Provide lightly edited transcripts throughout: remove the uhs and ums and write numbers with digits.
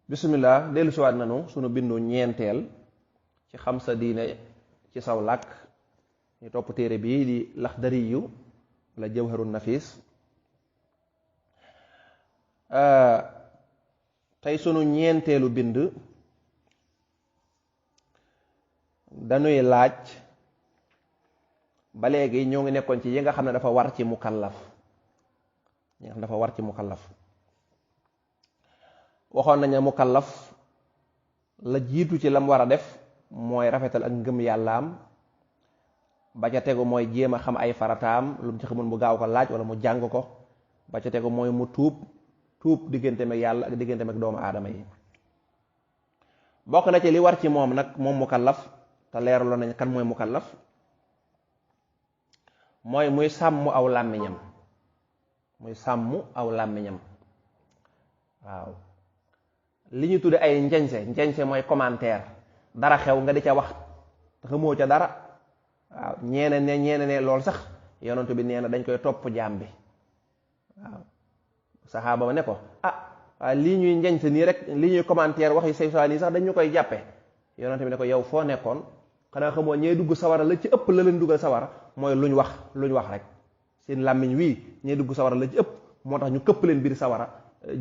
bismillah dellu siwaat nanu sunu bindu ñeenteel ci xam sa diine ci saw làkk ñu topp téere bii di Laxdari yu wala Jawharun Nafis. tey sunu ñeenteelu bind dañuy laaj ba léegi ñoo ngi nekkoon ci yi nga xam ne dafa war ci mukallaf yi nga xam ne dafa war ci mukallaf waxoon nañu mukallaf la jiitu ci lam war a def mooy rafetal ak ngëm yàllaam, ba ca tegu mooy jéem a xam ay farataam lu mu ci xamul mu gaaw ko laaj wala mu jàng ko, ba ca tegu mooy mu tuub digganteem ak yàlla ak digganteem ak doomu aadama yi. bokk na ci li war ci moom nag moom mukallaf te leeraloon nañ kan mooy mukallaf mooy muy sàmm aw làmmiñam waaw li ñu tudde ay njeñse mooy commentaire, dara xew nga di ca wax te xamoo ca dara. waaw ñeene ne loolu sax yonent bi nee na dañ koy topp jaam bi. waaw saxaaba ba ne ko waaw lii ñuy njeñse nii rek li ñuy commentaire wax yi say saa nii sax dañu koy jàppe. yonent bi ne ko yow foo nekkoon xanaa xamoo ñee dugg sawara la ci ëpp la leen duggal sawara mooy luñ wax rek seen làmmiñ wii ñee dugg sawara la ci ëpp moo tax ñu këpp leen biir sawara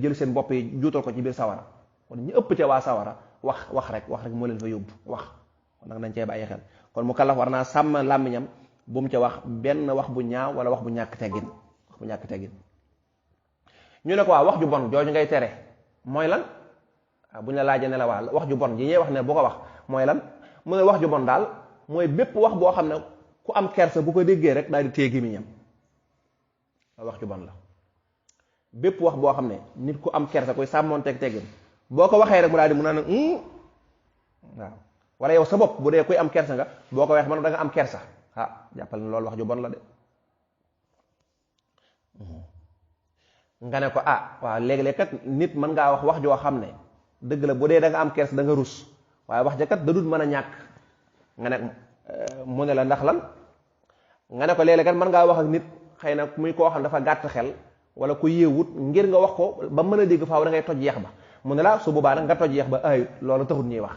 jël seen bopp yi juutal ko ci biir sawara. kon ñu ëpp ca waa sawara wax rek moo leen fa yóbbu wax. kon nag dañ cee bàyyi xel kon mu kallaf war naa sàmm làmmiñam bu mu ca wax benn wax bu ñaaw wala wax bu ñàkk teggin. ñu ne ko wax ju bon jooju ngay tere mooy lan bu ñu la laajee ne la wax ju bon ji ñuy wax ne bu ko wax mooy lan mu ne wax ju bon daal mooy bépp wax boo xam ne ku am kersa bu ko déggee rek daal di téye gémmiñam wax ju bon la. bépp wax boo xam ne nit ku am kersa kuy sàmmoon teggin boo ko waxee rek mu daal di mun a waaw wala yow sa bopp bu dee kuy am kersa nga boo ko waxee man da nga am kersa jàppal ne loolu wax ju bon la de. nga ne ko waaw léegi-léeg kat nit mën ngaa wax joo xam ne dëgg la bu dee da nga am kersa da nga rus waaye wax ja kat da dul mën a ñàkk. nga ne mu ne la ndax lan nga ne ko léeg-léeg kat mën ngaa wax ak nit xëy na muy koo xam dafa gàtt xel wala ku yéewut ngir nga wax ko ba mën a dégg faaw da ngay toj yeex ba. mu ne la su boobaa nag nga toj yeex ba ayut loolu taxut ñuy wax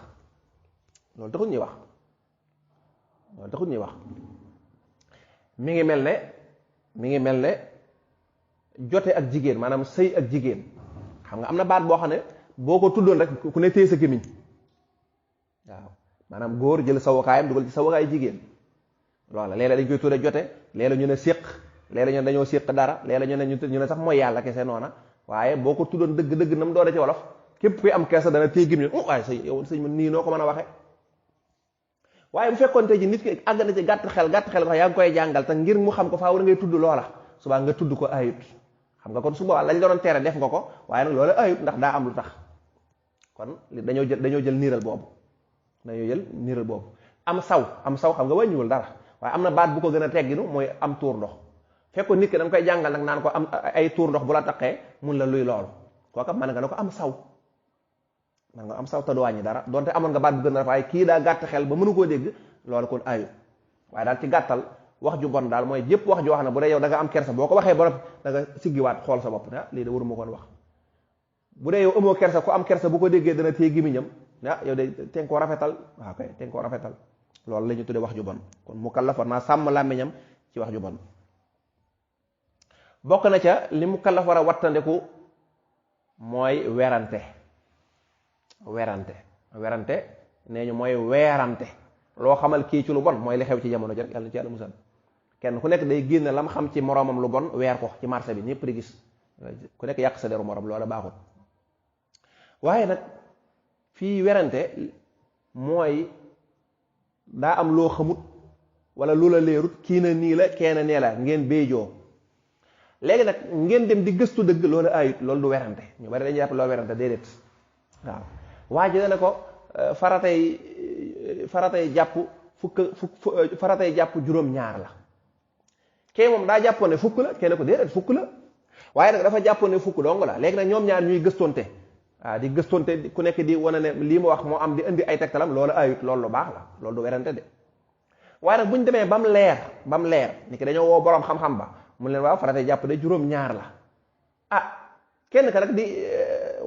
mi ngi mel ne jote ak jigéen maanaam sëy ak jigéen xam nga am na baat boo xam ne boo ko tuddoon rek ku ne téye sa gémmiñ waaw maanaam góor jël sawukaayam dugal ci sawukaayu jigéen loola léeg-léeg dañ koy tudde jote léeg-léeg ñu ne séq léeg-léeg ñu ne dañoo séq dara léeg-léeg ñu ne sax mooy yàlla kese noona waaye boo ko tuddoon dëgg nam doone ci wolof képp kuy am kersa dana téye gémmiñ waaye sëñ ma nii noo ko mën a waxe waaye bu fekkoon tey ji nit ki àgg na ci gàtt xel sax yaa ngi koy jàngal te ngir mu xam ko faaw da ngay tudd loola subaa nga tudd ko ayut xam nga kon su boobaa lañ doon tere def nga ko waaye nag loola ayut ndax daa am lu tax. kon dañoo jël niiral boobu am saw xam nga wàññiwul dara waaye am na baat bu ko gën a tegginu mooy am tuur ndox fekkoon nit ki da nga koy jàngal nag naan ko am ay tuur ndox bu la taqee mun la luy loolu kooka mën nga ne ko am saw te du wàññi dara donte amoon nga baat bu gën a rafet waaye kii daa gàtt xel ba mënu koo dégg loolu kon ayut waaye daal ci gàttal wax ju bon daal mooy jépp wax ju wax ne bu dee yow da nga am kersa boo ko waxee ba noppi da nga siggiwaat xool sa bopp lii de waruma koon wax. bu dee yow amoo kersa ku am kersa bu ko déggee dana téye gémmiñam yow de te nga koo rafetal waaw kay te nga koo rafetal loolu la ñu tuddee wax ju bon kon mukallaf war naa sàmm làmmiñam ci wax ju bon. bokk na ca li mukallaf war a wattandiku mooy werante nee ñu mooy weerante loo xamal kii ci lu bon mooy li xew ci jamono jër yàlla na ci yàlla musal kenn ku nekk day génne lam xam ci moroomam lu bon weer ko ci marché bi ñëpp di gis ku nekk yàq sa deru moroom loola baaxul. waaye nag fii werante mooy daa am loo xamut wala lu la leerut kii na nii la kenn nee la ngeen béejoo léegi nag ngeen dem di gëstu dëgg loolu ayut loolu du werante ñu bari dañuy jàpp loo werante déedéet waaw waa ji ne ko faratay jàpp juróom-ñaar la kee moom daa jàppoon ne fukk la kenn ko déedéet fukk la waaye nag dafa jàppoon ne fukk dong la léegi nag ñoom ñaar ñuy gëstonte di gëstonte ku nekk di wane ne lii ma wax moo am di indi ay tegtalam loolu ayut loolu lu baax la loolu du werante de waaye nag bu ñu demee ba mu leer ni ki dañoo woo boroom xam-xam ba mu leen waaw faratay jàpp de juróom-ñaar la kenn ka nag di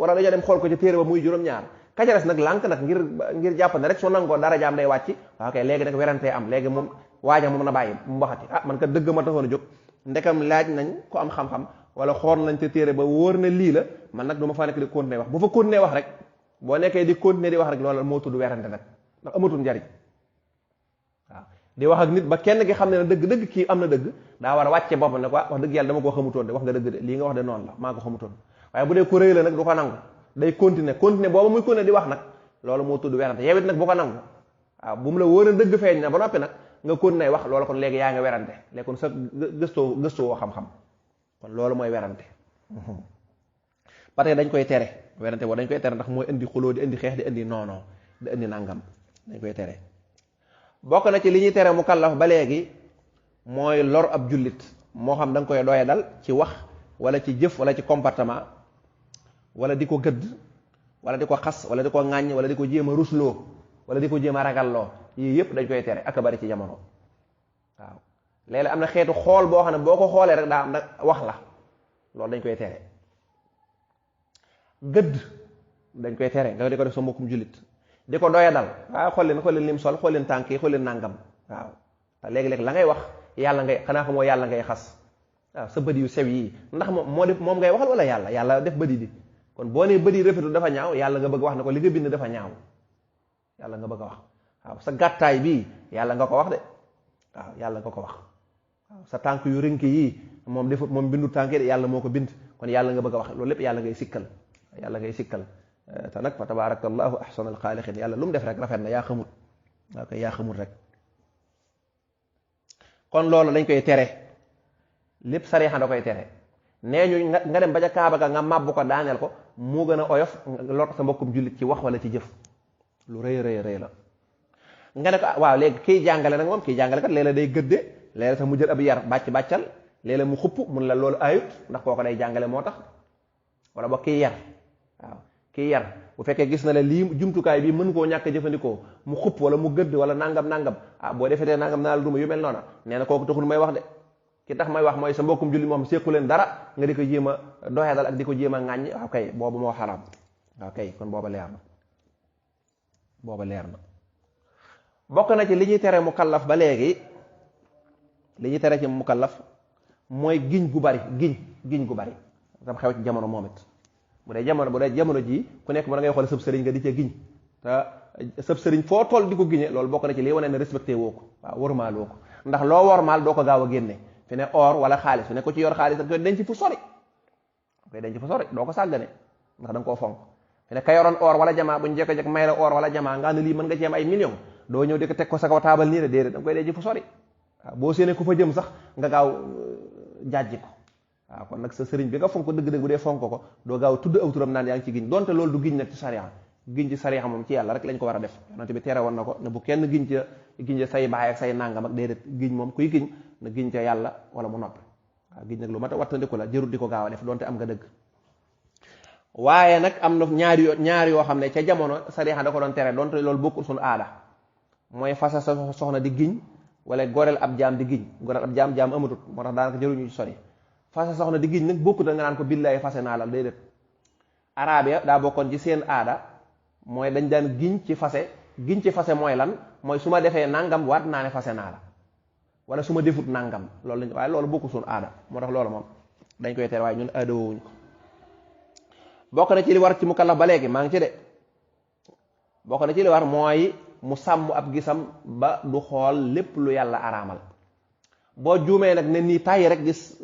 wala dañoo dem xool ko ci téere ba muy juróom-ñaar kacares nag lànk nag ngir jàpp ne rek soo nangoo dara jaam day wàcc waaw kay léegi nag werantee am léegi moom waaja moom na bàyyi mu waxati man ka dëgg ma taxoon a jóg ndekam laaj nañ ko am xam-xam wala xool nañ te téere ba wóor na lii la man nag du ma fa nekk di continuer wax bu fa continuer wax rek boo nekkee di continuer di wax rek loolu moo tudd werante nag ndax amatul njariñ waaw di wax ak nit ba kenn ki xam ne dëgg-dëgg kii am na dëgg daa war a wàcce boppam ne ko wax dëgg yàlla dama koo xamutoon de wax nga dëgg de lii nga wax de noonu la maa ko xamutoon waaye bu dee ku rëy la nag du ko nangu day continuer booba muy continuer di wax nag loolu moo tudd werante yow it nag bu ko nangu waaw bu mu la wóor a dëgg feeñ na ba noppi nag nga continuer wax loolu kon léegi yaa nga werante léegi kon sa gëstoo xam-xam kon loolu mooy werante parce que dañ koy tere werante boo dañ koy tere ndax mooy indi xuloo di indi xeex di indi noonoo di indi nangam dañ koy tere bokk na ci li ñuy tere mu kallaf ba léegi mooy lor ab jullit moo xam da nga koy doye dal ci wax wala ci jëf wala ci comportement wala di ko gëdd wala di ko xas wala di ko ŋàññ wala di ko jéem a rusloo wala di ko jéem a ragalloo yii yëpp dañ koy tere ak a bari ci jamono waaw léeg-léeg am na xeetu xool boo xam ne boo ko xoolee rek daa am nag wax la loolu dañ koy tere gëdd dañ koy tere nga di ko def sa mbokkum jullit di ko doya dal waaw xool leen lim sol xool leen tànk yi xool leen nàngam waaw te léegi-léegi la ngay wax yàlla ngay xanaa xamoo yàlla ngay xas waaw sa bët yu sew yii ndax moom ngay waxal wala yàlla def bëdi di kon boo nee bëdi rafetul dafa ñaaw yàlla nga bëgg wax ne ko li nga bind dafa ñaaw yàlla nga bëgg a wax waaw sa gàttaay bii yàlla nga ko wax de waaw yàlla nga ko wax waaw sa tànk yu rënk yii moom bindu tànk de yàlla moo ko bind kon yàlla nga bëgg a wax loolu lépp yàlla ngay sikkal te nag fa tabarakallahu ahsanal xaaliqin yàlla lu mu def rek rafet na yaa xamut waaw kay yaa xamut rek kon loolu dañ koy tere lépp sariixa da koy tere nee ñu nga dem ba ca kaaba ga nga màbb ko daaneel ko moo gën a oyof lor sa mbokkum jullit ci wax wala ci jëf lu rëy rëy la nga ne ko waaw léegi kiy jàngale nag moom kiy jàngale kat léeg-léeg day gëdde léeg-léeg sax mu jël ab yar bàccal léeg-léeg mu xupp mun la loolu ayut ndax kooko day jàngale moo tax wala ba kiy yar waaw kiy yar bu fekkee gis na la lii jumtukaay bi mën koo ñàkk jëfandikoo mu xupp wala mu gëdd wala nangam boo defetee nangam naa la duma yu mel noona nee na kooku taxul may wax de ki tax may wax mooy sa mbokkum julli moom séqu leen dara nga di ko jéem a doxeedal ak di ko jéem a ŋàññ waaw kay boobu moo xaraam waaw kay kon booba leer na bokk na ci li ñuy tere mu kallaf ba léegi li ñuy tere ci mu kallaf mooy giñ gu bari giñ gu bari tam xew ci jamono moom it bu dee jamono ji ku nekk mu da ngay xool sëb sëriñ nga di ca giñ te sëb sëriñ foo toll di ko giñe loolu bokk na ci lii wane ne respecté woo ko waaw wormaaloo ko ndax loo wormaal doo ko gaaw a génne fi ne or wala xaalis fi ne ko ci yor xaalis da koy denc fu sori doo ko sàggane ndax da nga koo fonk fi ne ka yoroon or wala jamaa bu ñu jekko-jekk may la or wala jamaa nga ne lii mën nga ci am ay millions doo ñëw di ko teg ko sa kaw taabal nii de déedéet da nga koy denc fu sori waaw boo séenee ku fa jëm sax nga gaaw jàjji ko waaw kon nag sa sëriñ bi nga fonk ko dëgg-dëgg bu dee fonk ko doo gaaw tudd aw turam naan yaa ngi ci giñ donte loolu du giñ nag ci sariya giñ ci sariya moom ci yàlla rek lañ ko war a def yonent bi tere woon na ko ne bu kenn giñ ca say baay ak say nangam ak déedéet giñ moom kuy giñ na giñ ca yàlla wala mu noppi waaw giñ nag lu mat a wattandiku la jërut di ko gaaw a def donte am nga dëgg waaye nag am na ñaari yoo xam ne ca jamono sariya da ko doon tere donte loolu bokkul suñu aada mooy fasa sa soxna di giñ wala goreel ab jaam di giñ goreel ab jaam amatut moo tax daanaka jëruñu ci sori fase soxna di giñ nag bokkut nga naan ko billaay fase naa la déedéet araab ya daa bokkoon ci seen aada mooy dañ daan giñ ci fase mooy lan mooy su ma defee nangam waat naa ne fase naa la wala su ma defut nangam loolu lañ waaye loolu bokkul suñu aada moo tax loolu moom dañ koy tere waaye ñun aada woowuñ ko bokk na ci li war ci mu kallaf ba léegi maa ngi ci de bokk na ci li war mooy mu sàmm ab gisam ba du xool lépp lu yàlla araamal boo juumee nag ne nii tàyyi rek gis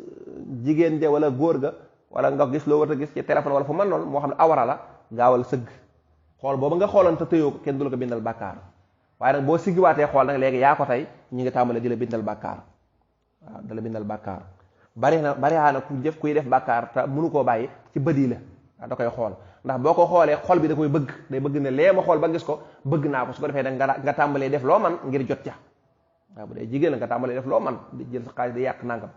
jigéen ja wala góor ga wala nga gis loo war a gis ci téléphone wala fu mën noonu moo xam ne awara la gaawal sëgg xool boobu nga xooloon te tëyoo ko kenn du la ko bindal bàkkaar waaye nag boo siggiwaatee xool nag léegi yaa ko tey ñi ngi tàmbale di la bindal bàkkaar waaw da la bindal bàkkaar bari na kuy def bàkkaar te mënu koo bàyyi ci bët yi la waaw da koy xool ndax boo ko xoolee xol bi da koy bëgg day bëgg ne lee ma xool ba gis ko bëgg naa ko su ko defee nag nga tàmbalee def loo man ngir jot ca waaw bu dee jigéen la nga tàmbalee def loo man di jël sa xaalis di yàq nangam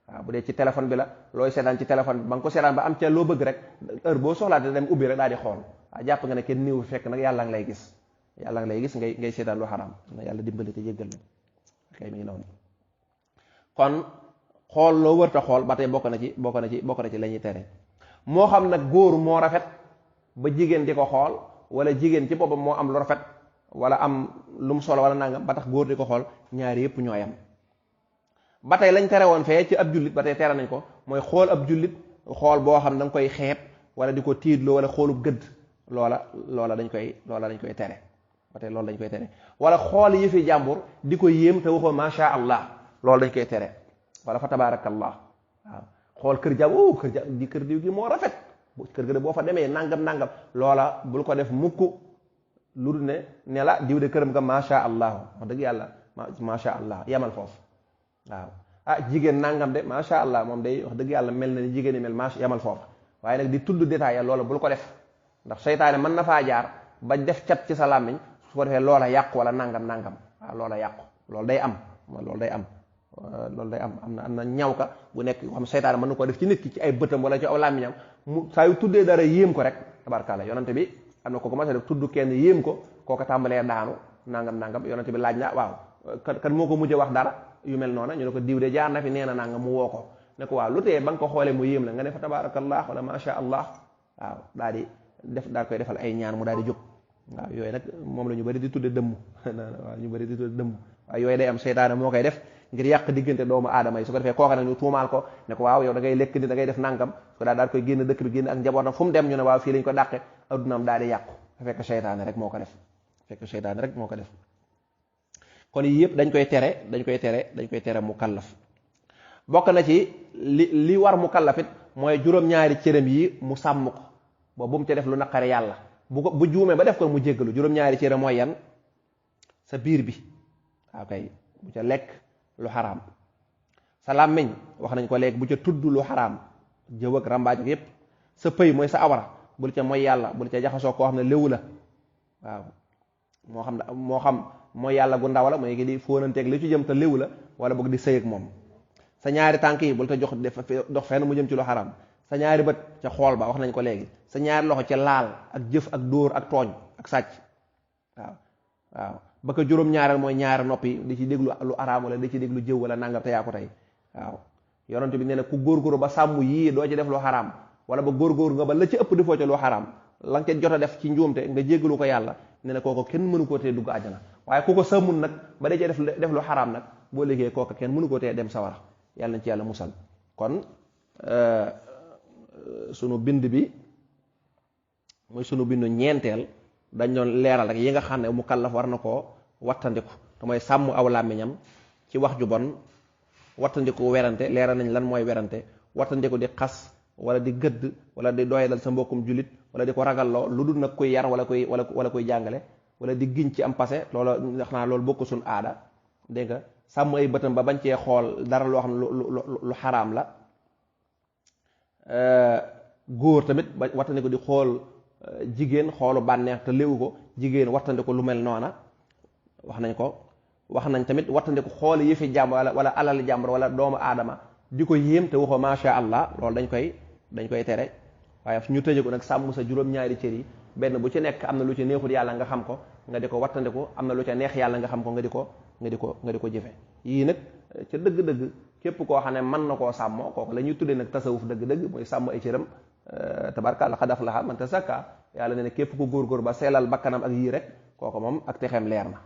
waaw bu dee ci téléphone bi la looy seetaan ci téléphone bi ba nga ko seetaan ba am ca loo bëgg rek heure boo soxlaate dem ubbi rek daal di xool waaw jàpp nga ne kenn néew fekk nag yàlla nga lay gis ngay seetaan lu xaraam na yàlla dimbali te jéggal la kay mi ngi noonu kon xool loo wërta xool ba tey bokk na ci la ñuy tere moo xam nag góor moo rafet ba jigéen di ko xool wala jigéen ci boppam moo am lu rafet wala am lu mu solo wala nangam ba tax góor di ko xool ñaari yëpp ñooyam. ba tey lañ tere woon fee ci ab jullit ba tey tere nañ ko mooy xool ab jullit xool boo xam da nga koy xeeb wala di ko tiidloo wala xoolub gëdd loola dañ koy tere ba tey loolu dañ koy tere wala xool yëfi jàmbur di ko yéem te waxoo macha allah loolu dañ koy tere wala fa tabaarakallah waaw xool kër jàmbur kër diw gi moo rafet kër ga de boo fa demee nangam loola bul ko def mukk lu dul ne la diw de këram nga macha allah wax dëgg yàlla macha allah yamal foofu waaw jigéen nangam de macha allah moom day wax dëgg yàlla mel na ni jigéen ñi mel macha yamal foofu waaye nag di tudd détail loola bul ko def ndax seytaane mën na faa jaar ba def cat ci sa làmmiñ su ko defee loola yàqu wala nangam waaw loola yàqu loolu day am am na ñawka bu nekk yoo xam seytaane mën na koo def ci nit ki ci ay bëtam wala ci aw làmmiñam mu saa yu tuddee dara yéem ko rek tabarkalla yonante bi am na ko commencé def tudd kenn yéem ko kooka tàmbalee daanu nangam yonante bi laaj na waaw kan moo ko mujjee wax dara yu mel noona ñu ne ko diw de jaar na fi nee na nangam mu woo ko ne ko waaw lu tee ba nga ko xoolee mu yéem la nga ne fa tabarakallah wala macha allah waaw daal koy defal ay ñaan mu daal di jóg waaw yooyu nag moom la ñu bëri di tudde dëmm waaw ñu bëri di tudde dëmm waaye yooyu day am seytaane moo koy def ngir yàq diggante doomu aadama yi su ko defee kooka nag ñu tuumaal ko ne ko waaw yow da ngay lekk ni da ngay def nangam su ko daal koy génn dëkk bi génn ak njabootam fu mu dem ñu ne waaw fii lañ ko dàqe addunaam daal di yàqu fekk seytaane rek moo ko def kon yii yëpp dañ koy tere mu kallaf bokk na ci li war mu kallafit mooy juróom-ñaari cëram yi mu sàmm ko ba bu mu ca def lu naqari yàlla bu juumee ba def ko mu jéggalu juróom-ñaari cëram mooy yan sa biir bi waaw kay bu ca lekk lu xaraam sa làmmiñ wax nañ ko léegi bu ca tudd lu xaraam jëw ak rambaaj ak yépp sa pëy mooy sa awara bul ca mooy yàlla bul ca jaxasoo koo xam ne léwu la waaw moo xam mooy yàlla gu ndaw la mooy gi di fóonanteeg li ci jëm te léwu la wala boog di sëy ak moom sa ñaari tànk yi bul ta dox fenn mu jëm ci lu xaraam sa ñaari bët ca xool ba wax nañ ko léegi sa ñaari loxo ca laal ak jëf ak dóor ak tooñ ak sàcc waaw ba ko juróom-ñaareel mooy ñaari noppi di ci déglu lu araam wala di ci déglu jëw wala nangam te yaa ko tey waaw yonent bi nee na ku góorgóoru ba sàmm yii doo ci def lu xaraam wala ba góorgóoru nga ba la ci ëpp defoo ca lu xaraam la nga ca jot a def ci njuumte nga jéggalu ko yàlla nee na kooko kenn mënu koo tee dugg àjjana waaye ku ko sàmmul nag ba dee ca def lu xaraam nag boo liggéey kooka kenn mënu koo tee dem sawara yàlla nañ ci yàlla musal kon sunu bind bi muy sunu bindu ñeenteel dañ doon leeral rek yi nga xam ne mu kallaf war na koo wattandiku te mooy sàmm aw làmmiñam ci wax ju bon wattandiku werante leeral nañ lan mooy werante wattandiku di xas wala di gëdd wala di doyadal sa mbokkum jullit wala di ko ragalloo lu dul nag kuy yar wala kuy jàngale wala di giñ ci am passé loola wax naa loolu bokk suñ aada dégg nga sàmm ay bëtam ba bañ cee xool dara loo xam ne lu xaraam la góor tamit ba wattandiku di xool jigéen xoolu bànneex te léwu ko jigéen wattandiku lu mel noona wax nañ tamit wattandiku xool yëfi jàmbur wala alal jàmbur wala doomu aadama di ko yéem te waxoo macha allah loolu dañ koy tere waaye ñu tëje ko nag sàmm sa juróom-ñaari cër yi benn bu ci nekk am na lu ci neexul yàlla nga xam ko nga di ko wattandiku am na lu ca neex yàlla nga xam ko nga di ko jëfe yii nag ca dëgg-dëgg képp koo xam ne mën na koo sàmmoo kooku la ñuy tuddee nag tasawuf dëgg-dëgg mooy sàmm ay cëram tabarkàlla xad aflaha man tazakka yàlla ne képp ku góorgóor ba seelal bakkanam ak yii rek kooku moom ak texeem leer na